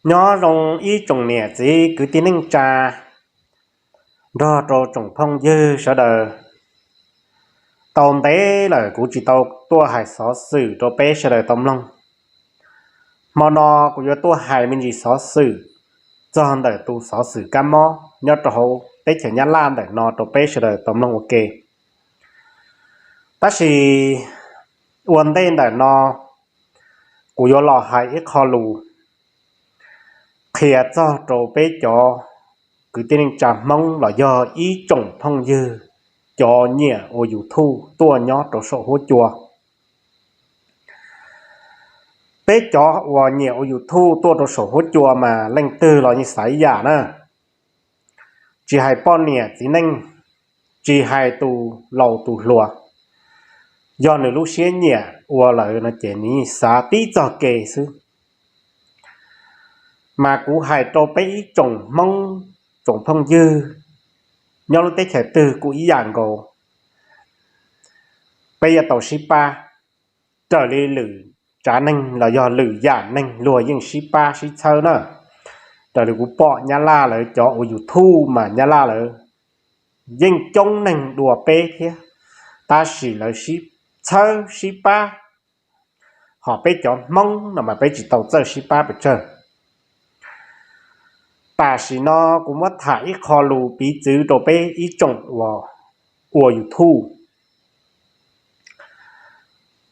Nyob zoo ib tsoom niam txiv kwv tij neej tsa nrog rau tsoom phooj ywg sawv daws. Tau ntev lawm kuv tsis tau tuaj hais xov xwm rau peb sawv daws tau mloog. Hmo no kuv yuav tuaj hais me ntsis xov xwm txog ntawm tus xov xwm kab mob nyob rau hauv teb chaws Nyab Laj ntawm no rau peb sawv daws tau mloog ua ke. Tab sis ua ntej ntawm no kuv yuav los hais ib qho lus qhia txog rau peb cov kwv tij neej tsa Hmoob los yog ib tsoom phooj ywg cov nyiam ua YouTube tuaj nyob rau saum huab cua. Peb cov uas nyiam ua YouTube tuaj rau saum huab cua mas leej twg los yeej xav ib yam na, tsis hais poj niam txiv neej, tsis hais tus laus tus hluas, yog nws lub siab nyiam ua lawm no ces nws yeej xav tib txoj kev xwb. Mas kuv hais rau peb ib tsoom Hmoob, tsoom phooj ywg nyob lub teb chaws twg kuj ib yam nkaus, peb yuav tau sib pab. Raws li lwm tsav neeg los yog lwm yam neeg luag yeej sib pab sib txhawb na. Raws li kuv pom Nyab Laj lawv cov ua YouTube mas Nyab Laj lawv yeej coob neeg dua peb thiab, tab sis lawv sib txhawb sib pab. Ho peb cov Hmoob no mas peb tsis tau txawj sib pab pes tsawg. Tam sim no kuv muab tham ib qho lus piv txwv rau peb ib tsoom uas ua YouTube.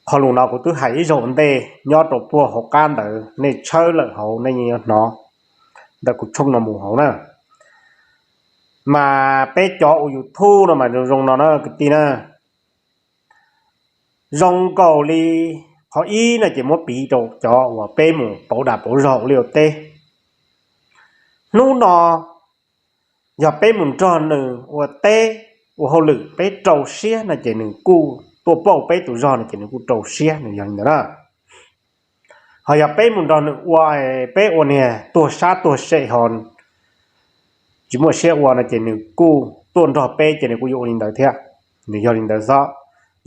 Qhov lus no kuv twb hais ib zaug ua ntej nyob rau puag hauv qab ntawd, nej tshawb lawm hauv nej yeej yuav hnov ntawm kuv tshooj no mus hauv na. Mas peb cov ua YouTube no mas zoo zoo no na kwv tij na. Zoo nkaus li qhov ib no ces muab piv rau cov uas peb mus pauv dag pauv zog ua liaj ua teb. Hnub no yog peb mus nrog nws ua teb, ua hauj lwm peb rau siab no ces nws kuj tuaj pauj peb tus zog no ces nws kuj rau siab, nws yog li ntawd na. Ho yog peb mus nrog nws ua, peb ua niag tuag sab tuag sem ho tsis muaj siab ua no ces nws kuj tuaj nrog peb ces nws kuj yuav ua li ntawd thiab. Nws yog li ntawd xwb,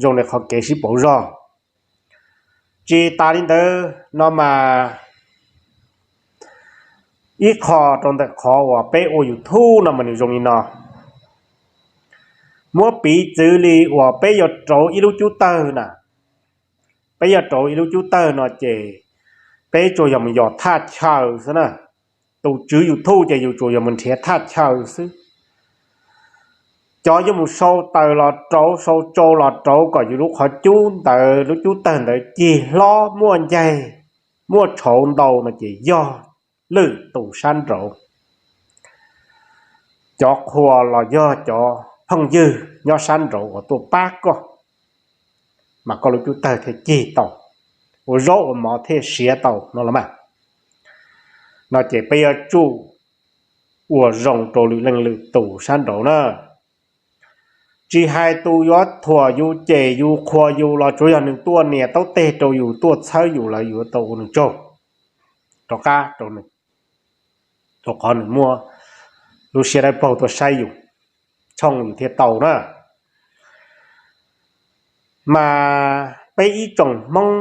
zoo li qhov kev sib pauv zog. Tsis tas li ntawd no mas ib qho rau ntawm qhov uas peb ua YouTube no mas nws zoo li no. Muab piv txwv li uas peb yuav rauv ib lub cub tawg na, peb yuav rauv ib lub cub tawg no ces peb tsuas yog mus yos thaj chaw xwb na. Tus tswv YouTube ces yus tsuas yog mus nrhiav thaj chaw xwb. Cov yuav mus sau taws los rauv, sau tsau los rauv kom yus lub qhov cub ntawd, lub cub tawg ntawd cig hlob muaj ncaig, muaj tshauv ntau no ces yog lwm tus sab nraud. Cov qhua los yog cov phooj ywg nyob sab nraud uas tuaj pab koj, mas koj lub cub tawg thiaj cig tau, ua zaub ua mov thiaj siav tau no los mas. No ces peb yuav tsum ua zoo rau lwm leej lwm tus sab nraud na. Tsis hais tus yuav thuam yus, cem yus, qhuas yus los tsuav yog nws tuaj nias taub teg rau yus, tuaj txhawb yus lawm yuav tau ua nws tsaug rov qab rau nws, rau qhov nws muaj lub siab dawb paug tuaj saib yus, tshooj yus thiaj tau na. Mas peb ib tsoom Hmoob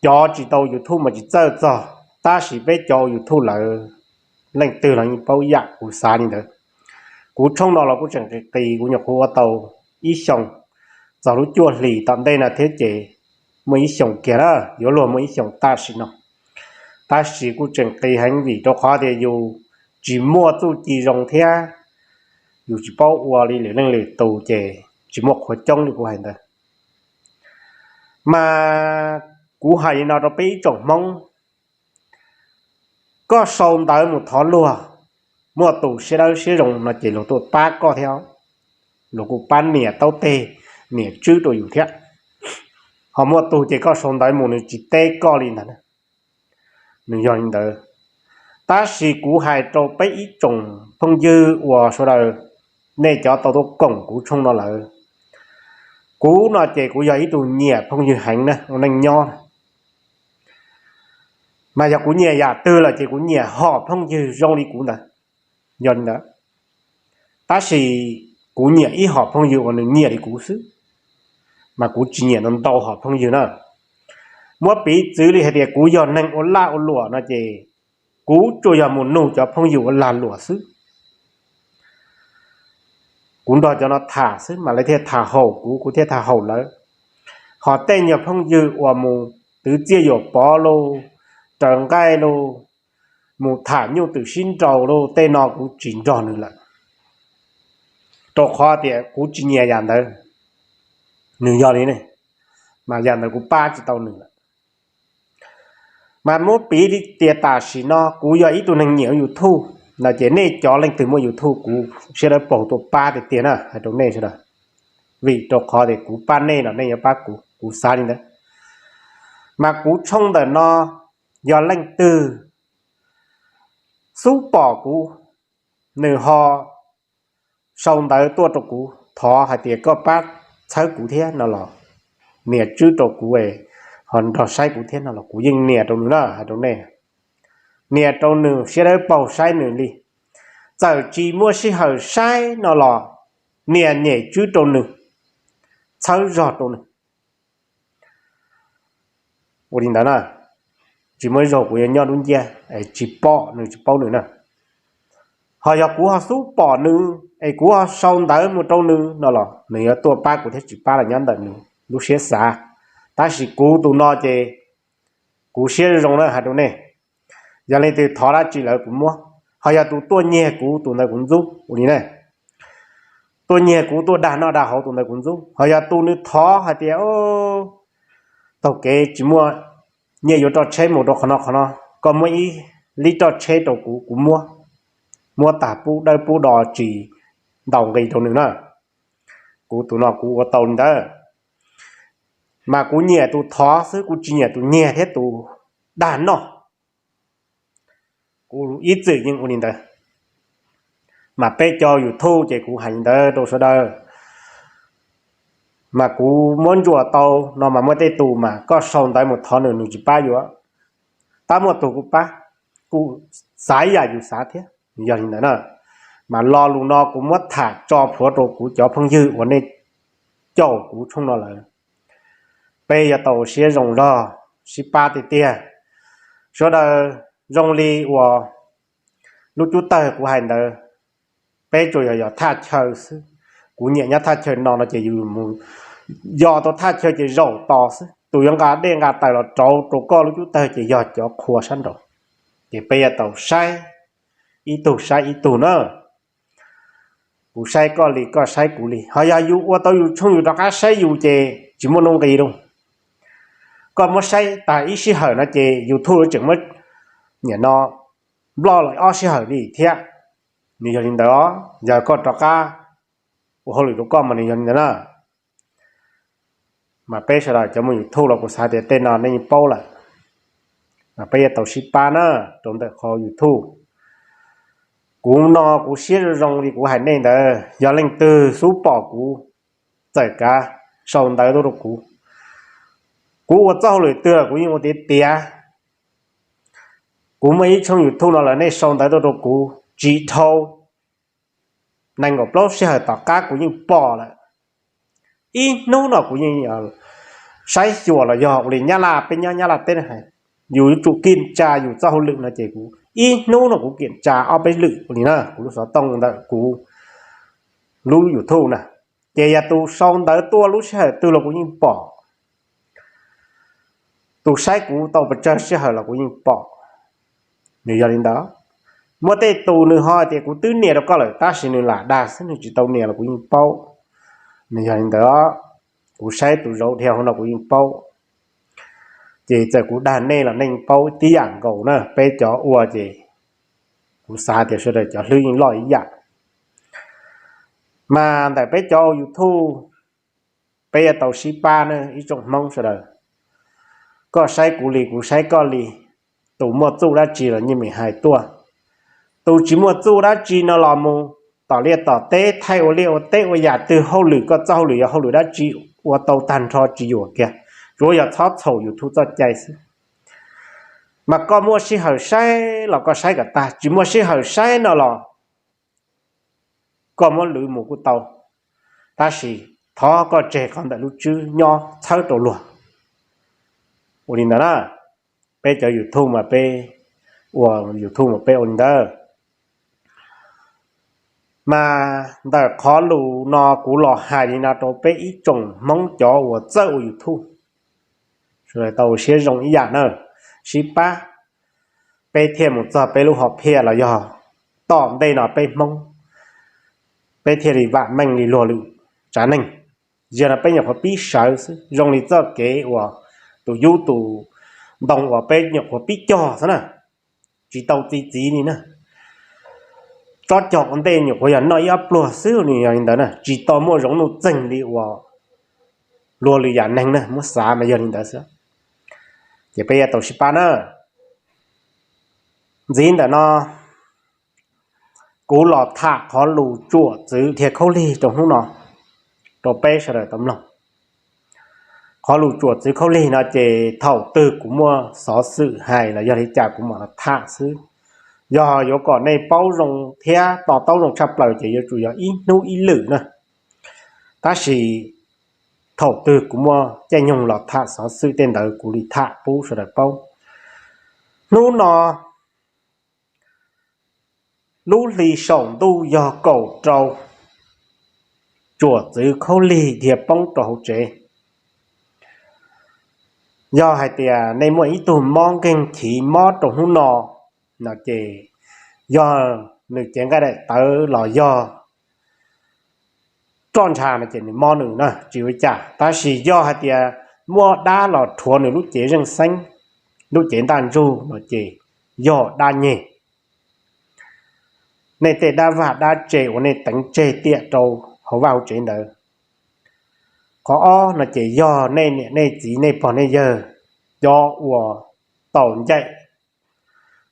cov tsis tau YouTube mas tsis txawj txog, tab sis peb cov ua YouTube lawm leej twg los yeej paub yam kuv xav li ntawd. Kuv tshooj no los kuj tseem qis qis, kuv nyuam qhuav ua tau ib xyoos, txog lub cuaj hlis tom ntej no thiab ces muaj ib xyoos kiag na, yuav luag muaj ib xyoos tam sim no. Tab sis kuj tseem qis heev vim rau qhov tias yus tsis muaj txuj ci zoo thiab yus tsis paub ua li lwm leej lwm tus ces tsis muaj qhua coob li kuv hais ntawd. Mas kuv hais li no rau peb ib tsoom Hmoob, koj sau ntawv mus thov luag, muaj tus siab dawb siab zoo no ces luag tuaj pab koj thiab, luag kuj pab nias taub teg, nias tswb rau yus thiab. Ho muaj tus ces koj sau ntawv mus nws tsis teb koj li ntag. Nws yog li ntawd. Tab sis kuv hais rau peb ib tsoom phooj ywg uas sawv daws, nej cov tau tuaj koom kuv tshooj no lawm, kuv no ces kuv yog ib tug nyiam phooj ywg heev na, ua neej nyob na. Mas yog kuv nyiam yam twg lawm ces kuv nyiam hom phooj ywg zoo li kuv ntawd, yog li ntawd. Tab sis kuv nyiam ib hom phooj ywg uas nws nyiam li kuv xwb, mas kuv tsis nyiam ntau ntau hom phooj ywg na. Muab piv txwv li hais tias kuv yog neeg ua laj ua luam no ces Kuv tsuas yog mus nug cov phooj ywg ua lag luam xwb. Kuv nrog cov no tham xwb mas lawv thiaj tham haum kuv, kuv thiaj tham haum lawv. Ho tej nyuag phooj ywg uas mus twv txiaj yuam pov lauj, raws nqaij lauj, mus tham nyuj twm sib nraus lauj, tej no kuv tsis nrog nws lawm, rau qhov tias kuv tsis nyiam yam ntawd. Nws yog li ne, mas yam ntawd kuv pab tsis tau nws lawm. Mas muab piv li tias tam sim no kuv yog ib tug neeg nyiam YouTube no ces nej cov leej twg muaj YouTube kuv siab dawb paug tuaj pab tiag tiag na, hais rau nej sawv daws. Vim rau qhov tias kuv pab nej los nej yuav pab kuv, kuv xav li ntawd. Mas kuv tshooj ntawm no yog leej twg xub pom kuv, nws ho sau ntawv tuaj rau kuv thov hais tias koj pab txhawb kuv thiab no los, nias tswb rau kuv, ho nrog saib kuv thiab no los kuv yeej nias rau nws na, hais rau nej. Nias rau nws siab dawb paug saib nws li. Txawm tsis muaj sij hawm saib no los nias nyem tswb rau nws, txhawb zog rau nws. Ua li ntawd na, tsis muaj ib zaug kuv yuav nyob dub nciab es tsis pom nws, tsis paub nws na. Ho yog kuv ho xub pom nws es kuv ho sau ntawv mus rau nws no los nws yuav tuaj pab kuv thiab tsis pab los nyob ntawm nws lub siab xav. Tab sis kuv tus no ces kuv siab zoo na, hais rau nej. Yog leej twg thov dab tsi lawm kuv muab. Ho yog tus tuaj nyiag kuv, tus ntawd kuv ntxub ua li ne. Tuaj nyiag kuv, tuaj dag noj dag haus, tus ntawd kuv ntxub. Ho yog tus nws thov hais tias, taug kev tsis muaj nyiaj yuav roj tsheb mus rau qhov no qhov no, koj muab ib lib roj tsheb rau kuv, kuv muab. Muab tag pub dawb pub do tsis ntaus nqi rau nws na. Kuv tus no kuv ua tau li ntawd. Mas kuv nyiam tus thov xwb, kuv tsis nyiam tus nyiag thiab tus dag noj. Kuv ib txwm yeej ua li ntawd. Mas peb cov YouTube ces kuv hais li ntawd rau sawv daws. Mas kuv muab ntsuas tau no mas muaj tej tus mas koj sau ntawv mus thov nws, nws tsis pab yuav. Tab muaj tus kuv pab, kuv xav ib yam yus xav thiab, yog li ntawd na. Mas lo lus no kuv muab tham tso plhuav rau kuv cov phooj ywg uas nej caum kuv tshooj no lawm. Peb yuav tau siab zoo zog, sib pab tiag tiag. Sawv daws zoo li uas lub cub tawg kuv hais ntawd, peb tsuas yog yog thaj chaw xwb. Kuv nyiam nyob thaj chaw no no ces yus mus yos tau thaj chaw ces zaum tos xwb. Tus yuav nqa dej nqa taws los rauv rau koj lub cub tawg ces yog cov qhua sab nraud. Ces peb yuav tau saib ib tug saib ib tug na. Kuv saib koj li koj saib kuv li, ho yog yus ua tau yus tshooj yus rov qab saib yus ces tsis muaj nuj nqis lauj. Koj muab saib tag ib sij hawm no ces YouTube tseem muab niam no nploj los ob sij hawm li thiab. Nws yog li ntawd os, yog koj rov qab ua hauj lwm rau koj mas nws yog li ntawd na. Mas peb sawv daws cov muaj YouTube los kuv xav tias tej no nej yeej paub lawm. Mas peb yuav tau sib pab na rau ntawm qhov YouTube. Kuv no kuv siab zoo zoo li kuv hais nej ntawd, yog leej twg xub pom kuv, txawm kav sau ntawv tuaj rau kuv. Kuv ua txoj hauj lwm twg los kuv yeej ua tiav tiav. Kuv muaj ib tshooj YouTube no lawm, nej sau ntawv tuaj rau kuv tsis dhau nees nkaum plaub sij hawm tom qab kuv yeej pom lawm. Ib hnub no kuv yeej saib xyuas los yog ua li Nyab Laj, peb nyob Nyab Laj teb hais, yus yuav tsum kim tsa yus txoj hauj lwm no ces kuv ib hnub no kuv kim tsa ob peb lwm ua li na, kuv lub xov tooj ntawm kuv lub YouTube na. Ces yog tus sau ntawv tuaj lub sij hawm twg los kuv yeej pom, tus saib kuv tau pes tsawg sij hawm los kuv yeej pom. Nws yog li ntawd. Muaj tej tus nws ho tias kuv twb nias rau koj lawm tab sis nws lam dag xwb, nws tsis tau nias los kuv yeej paub. Nws yog li ntawd, kuv saib tus zauv dhia hauv no kuv yeej paub. Ces txawm kuv dag nej los nej yeej paub tib yam nkaus na, peb cov ua ces kuv xav tias sawv daws cov hlwb yeej loj ib yam. Mas ntawm peb cov YouTube, peb yuav tau sib pab na ib tsoom Hmoob sawv daws. Koj saib kuv li kuv saib koj li, tus muaj txuj dab tsi los nyiaj mem hais tuaj. Tus tsis muaj txuj dab tsi no los mus tom liaj tom teb thaij ua liaj ua teb ua yam twg, hauj lwm koj txoj hauj lwm yog hauj lwm dab tsi, ua tau tag nrho tsis yuam kiag, tsuav yog txhob txhaum YouTube txoj cai xwb. Mas koj muaj sij hawm saib los koj saib kom tag, tsis muaj sij hawm saib no los koj muab lwv mus kuj tau, tab sis thov koj tseg qhov ntawm lub tswb nyob txhawb rau luag. Ua li ntawd na, peb cov YouTube mas peb ua YouTube mas peb ua li ntawd. Mas ntawm qhov lus no kuv los hais li no rau peb ib tsoom Hmoob cov uas txawj ua YouTube, sawv daws tau siab zoo ib yam na, sib pab, peb thiaj mus txog peb lub hom phiaj los yog tom ntej no peb Hmoob, peb thiaj li vam meej li luag lwm tsav neeg. Yog no peb nyuam qhuav pib sawv xwb, zoo li txoj kev uas tus yub tus ntoo uas peb nyuam qhuav pib cog xwb na, tsis tau txi txiv li na. Tsob cog ua ntej nyuam qhuav yog noj ib ob pluag xwb li, yog li ntawd na, tsis tau muaj zoov nuj txeeg li uas luag lwm yam neeg na, muab xav mas yog li ntawd xwb. Ces peb yuav tau sib pab na. Ntxiv ntawm no kuv los tham qhov lus tsuam txwv dhia khaub lig rau hnub no rau peb sawv daws tau mloog. Qhov lus tsuam txwv khaub lig no ces thaum twg kuv muaj xov xwm hais los yog li cas kuv mam los tham xwb. Yog yuav kom nej paub zoo thiab to taub zoo tshaj plaws ces yuav tsum yog ib hnub ib lwm na. Tab sis thaum twg kuv muaj caij nyoog los tham xov xwm tej ntawd kuv li tham pub sawv daws paub. Hnub no lub hli saum ntuj yog kaum rau, tsuam txwv khaub lig dhia poob rau hauv tsev. Yog hais tias nej muaj ib tug mob nkeeg chiv mob rau hnub no, no ces yog nws cev nqaij daim tawv los yog roj ntsha no ces nws mob nws na tsis ua cas. Tab sis yog hais tias muaj dab los rhuav nws lub cev zeej xeeb, lub cev ntaj ntsug no ces yog dab nyeg. Nej tej dab vaj dab tse uas nej teev tseg tiam rau hauv vaj hauv tsev ntawd. Qhov ob no ces yog nej niam nej txiv nej pog nej yawg, cov uas tau ncaim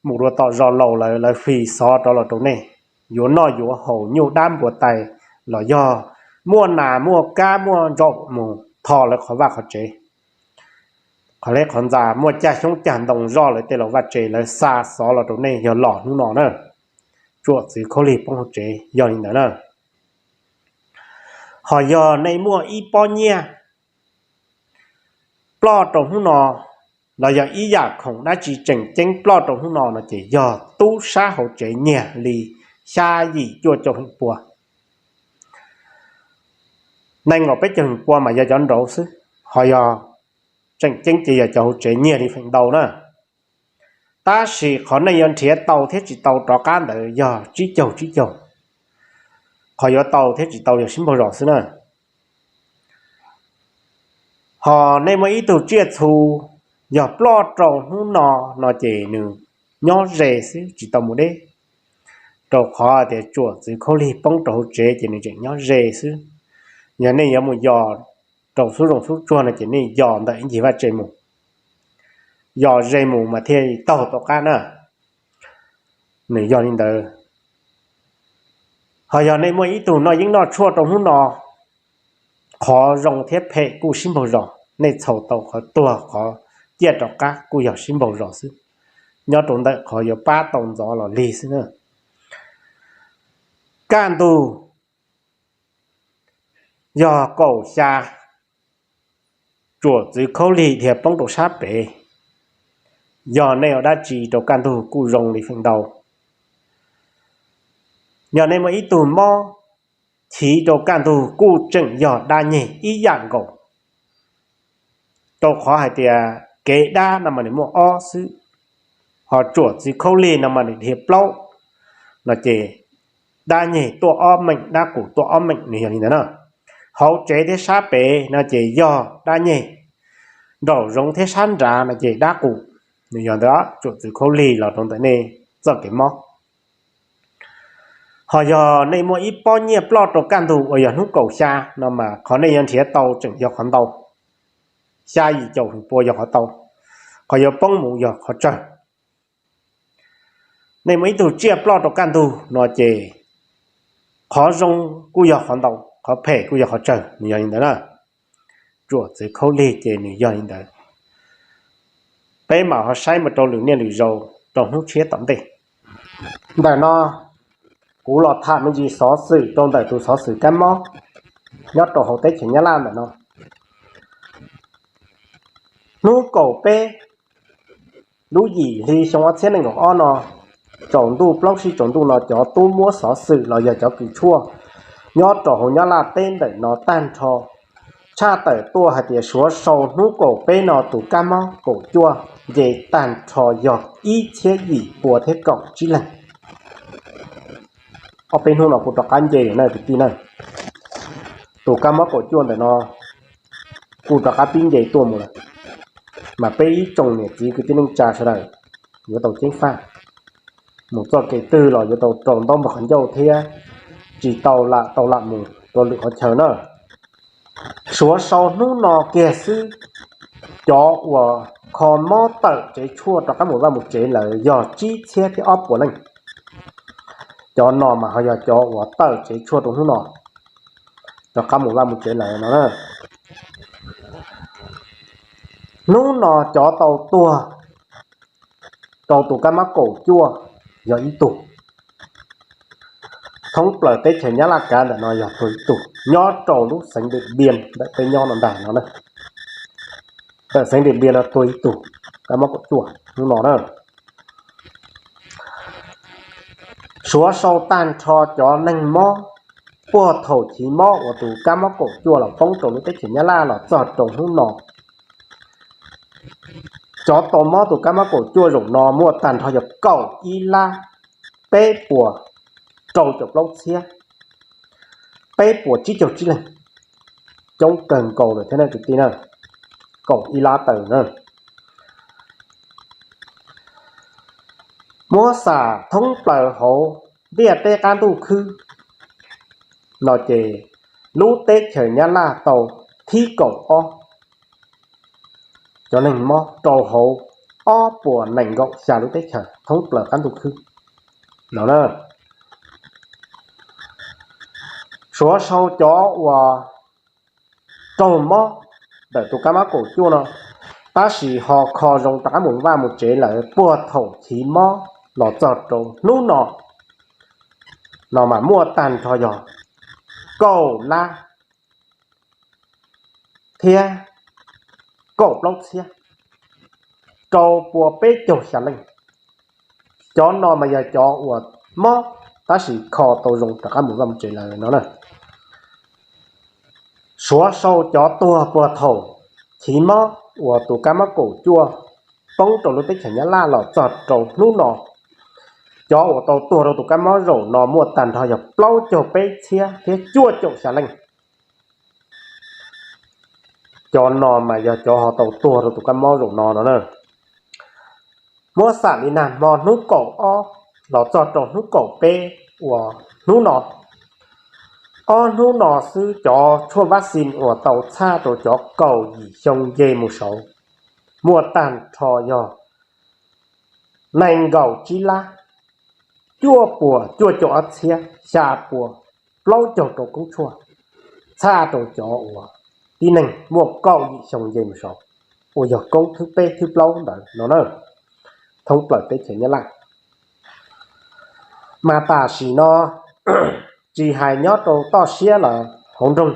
mus dua tom zos laus lawm lawv fis xov rov los rau nej, yuav noj yuav haus nyuj dab npua tais los yog muaj nas muaj kab muaj ntsaum mus tho lawv qhov vaj qhov tsev, qhov leb qhov ntxa, muaj cag xyoob cag ntoo zoj lawv tej laus vaj tse lawv xa xov los rau nej yog los hnub no na, tsuam txwv khaub lig poob hauv tsev yog li ntawd na. Ho yog nej muaj ib pob nyiaj ploj rau hnub no, los yog ib yam khoom dab tsi tseem ceeb ploj rau hnub no no ces yog tub sab hauv tsev nyiag li xya yim cuaj caum feem pua. Nees nkaum peb caug feem pua mas yog cov nraud xwb, ho yog tseem ceeb ces yog cov hauv tsev nyiag li feem ntau na. Tab sis qhov nej yuav nrhiav tau thiab tsis tau rov qab ntawd yog tsib caug tsib caug. Qhov yuav tau thiab tsis tau yog sib npaug zos xwb na. Ho nej muaj ib tug tsiaj txhu yog ploj rau hnub no, no ces nws nyob ze xwb tsis tau mus deb, rau qhov tias tsuam txwv khaub lig poob rau hauv tsev ces nws tseem nyob ze xwb. Yog nej yuav mus yos rau xub zoov xub tsuag no ces nej yos ntawm ib ncig vaj tse mus, yos ze mus mas thiaj taug tom qab na. Nws yog li ntawd. Ho yog nej muaj ib tug noj yeeb noj tshuaj rau hnub no, qhov zoo thiab phem kuj sib npaug zos, nej txhaum tau qhov tuag qhov ciaj rov qab kuj yog sib npaug zos xwb, nyob rau ntawm qhov yuav pab tau ntxov los lig xwb na. Kaj ntug yog kaum xya, tsuam txwv khaub lig dhia poob rau sab pem. Yog nej ua dab tsi rau kaj ntug kuj zoo li feem ntau. Yog nej muaj ib tug mob chiv rau kaj ntug kuj tseem yog dab nyeg ib yam nkaus, rau qhov hais tias kev dab no mas nws muaj ob xwb, ho tsuam txwv khaub lig no mas nws dhia plaub, no ces dab nyeg tuaj ob meem dab qus tuaj ob meem nws yog li ntawd na. Hauv tsev thiab sab pem no ces yog dab nyeg, nraum zoov thiab sab nrad no ces dab qus, nws yog ntawd tsuam txwv khaub lig los rau ntawm nej txoj kev mob. Ho yog nej muaj ib pob nyiaj ploj rau kaj ntug uas yog hnub kaum xya no mas qhov nej yuav nrhiav tau tseem yog qhov ntau, xya yim caum feem pua yog qhov tau, qhov yuav poob mus yog qhov tsawg. Nej muaj ib tug tsiaj ploj rau kaj ntug no ces qhov zoo kuj yog qhov ntau, qhov phem kuj yog qhov tsawg, nws yog li ntawd na. Tsuam txwv khaub lig ces nws yog li ntawd. Peb mam ho saib mus rau lwm niaj lwm zaus rau hnub tshiab tom ntej. Ntawm no kuv los tham me ntsis xov xwm rau ntawm tus xov xwm kab mob nyob rau hauv teb chaws Nyab Laj ntawm no. Hnub kaum peb lub yim hli xyoo ob txhiab nees nkaum ob no, tsaus ntuj plaub sij tsaus ntuj no cov tub muab xov xwm los yog cov kws tshuaj nyob rau hauv Nyab Laj teb ntawm no tag nrho tshaj tawm tuaj hais tias suav sau hnub kaum peb no tus kab mob kaum cuaj nce tag nrho yog ib txhiab yim pua thiab kaum tsib leeg. Ob peb hnub no kuj rov qab nce na kwv tij na. Tus kab mob kaum cuaj ntawm no kuj rov qab pib nce tuaj mus lawm. Mas peb ib tsoom niam txiv kwv tij neej tsa sawv daws yuav tau ceeb faj, mus txoj kev twg los yuav tau rau ntaub npog qhov ncauj thiab tsis tau lam tau lam mus rau lwm qhov chaw na. Suav sau hnub no kiag xwb, cov uas kho mob tawm tsev tshuaj rov qab mus vaj mus tsev lawm yog tsib txhiab thiab ob puas leej. Cov no mas ho yog cov uas tawm tsev tshuaj rau hnub no rov qab mus vaj mus tsev lawm no na. Hnub no cov tau tuag rau tus kab mob kaum cuaj yog ib tug. Thoob plaws teb chaws Nyab Laj kav ntawm no yog tuag ib tug, nyob rau lub xeev Diam Npias ntawm peb nyob no ntag no na. Ntawm xeev Diam Npias no tuag ib tug kab mob kaum cuaj hnub no na. Suav sau tag nrho cov neeg mob puag thaum chiv mob uas tus kab mob kaum cuaj los poob rau lub teb chaws Nyab Laj los txog rau hnub no. Cov tau mob tus kab mob kaum cuaj zaum no muaj tag nrho yog kaum ib lab peb puas rau caum plaub txhiab peb puas tsib caug tsib leeg. Coob kawg nkaus lawm thiab na kwv tij na, kaum ib lab tawm na. Muab xam thoob plaws hauv ntiaj teb qab ntuj khwb no ces lub teb chaws Nyab Laj tau thib kaum ob cov neeg mob rau hauv ob puas nees nkaum xya lub teb chaws thoob plaws qab ntuj khwb no na. Suav sau cov uas raug mob ntawm tus kab mob kaum cuaj no, tab sis ho kho zoo rov qab mus vaj mus tsev lawm puag thaum chiv mob los txog rau hnub no, no mas muaj tag nrho yog kaum lab thiab kaum plaub txhiab rau pua peb caug xya leej. Cov no mas yog cov uas mob tab sis kho tau zoo rov qab mus vaj mus tsev lawm no na. Suav sau cov tuag puag thaum chiv mob uas tus kab mob kaum cuaj poob rau lub teb chaws Nyab Laj los txog rau hnub no, cov uas tau tuag rau tus kab mob zaum no muaj tag nrho yog plaub caug peb txhiab thiab cuaj caum xya leej. Cov no mas yog cov ho tau tuag rau tus kab mob zaum no no na. Muab xam li nag hmo hnub kaum ob los txog rau hnub kaum peb uas hnub no, ob hnub no xwb cov tshuaj vaccine uas tau txhaj rau cov kaum yim xyoo nce mus saud muaj tag nrho yog nees nkaum tsib lab cuaj puas cuaj caum ob txhiab xya puas plaub caug rau koob tshuaj txhaj rau cov uas tib neeg muaj kaum yim xyoo nce mus saud, uas yog koob thwb peb thwb plaub ntawd no na, thoob plaws teb chaws Nyab Laj. Mas tam sim no tsis hais nyob rau toj siab los hauv nroog,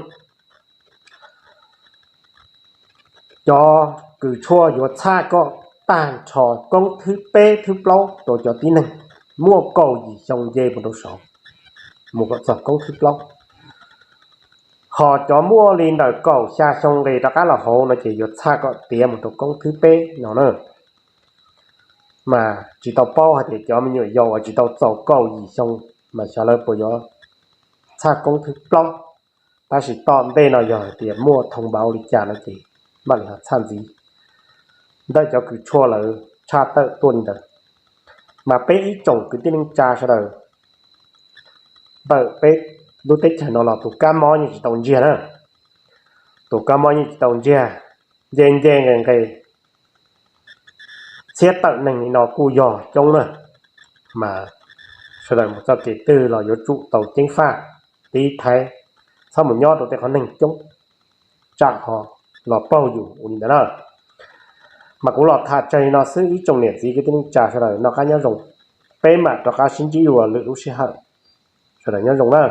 cov kws tshuaj yuav txhaj kom tag nrho koob thwb peb thwb plaub rau cov tib neeg muaj kaum yim xyoo nce mus rau saud, mus kom txog koob thwb plaub. Ho cov muaj li ntawm kaum xya xyoo nqis rov qab los hauv no ces yuav txhaj kom tiav mus rau koob thwb peb no na. Mas tsis tau paub hais tias cov me nyuam yaus uas tsis tau txaus kaum yim xyoo mas xyov lawv puas yuav txhaj koob thwb plaub. Tab sis tom ntej no yog hais tias muaj thoo npauv li cas no ces mam li ho txhaj ntxiv. Ntawm cov kws tshuaj lawv tshaj tawm tuaj li ntawd. Mas peb ib tsoom kwv tij neej tsa sawv daws ntawm peb lub teb chaws no los tus kab mob yeej tsis tau ntsiag na. Tus kab mob yeej tsis tau ntsiag, nce nce nqes nqes txhiab tawm neeg li no kuj yog coob na. Mas sawv daws mus txoj kev twg los yuav tsum tau ceeb faj, tiv thaiv, txhob mus nyob rau tej qhov neeg coob, tsam ho los paug yus ua li ntawd na. Mas kuv los tham tsawg li no xwb ib tsoom niam txiv kwv tij neej tsa sawv daws noj qab nyob zoo. Peb mam rov qab sib ntsib dua lwm lub sij hawm. Sawv daws nyob zoo na.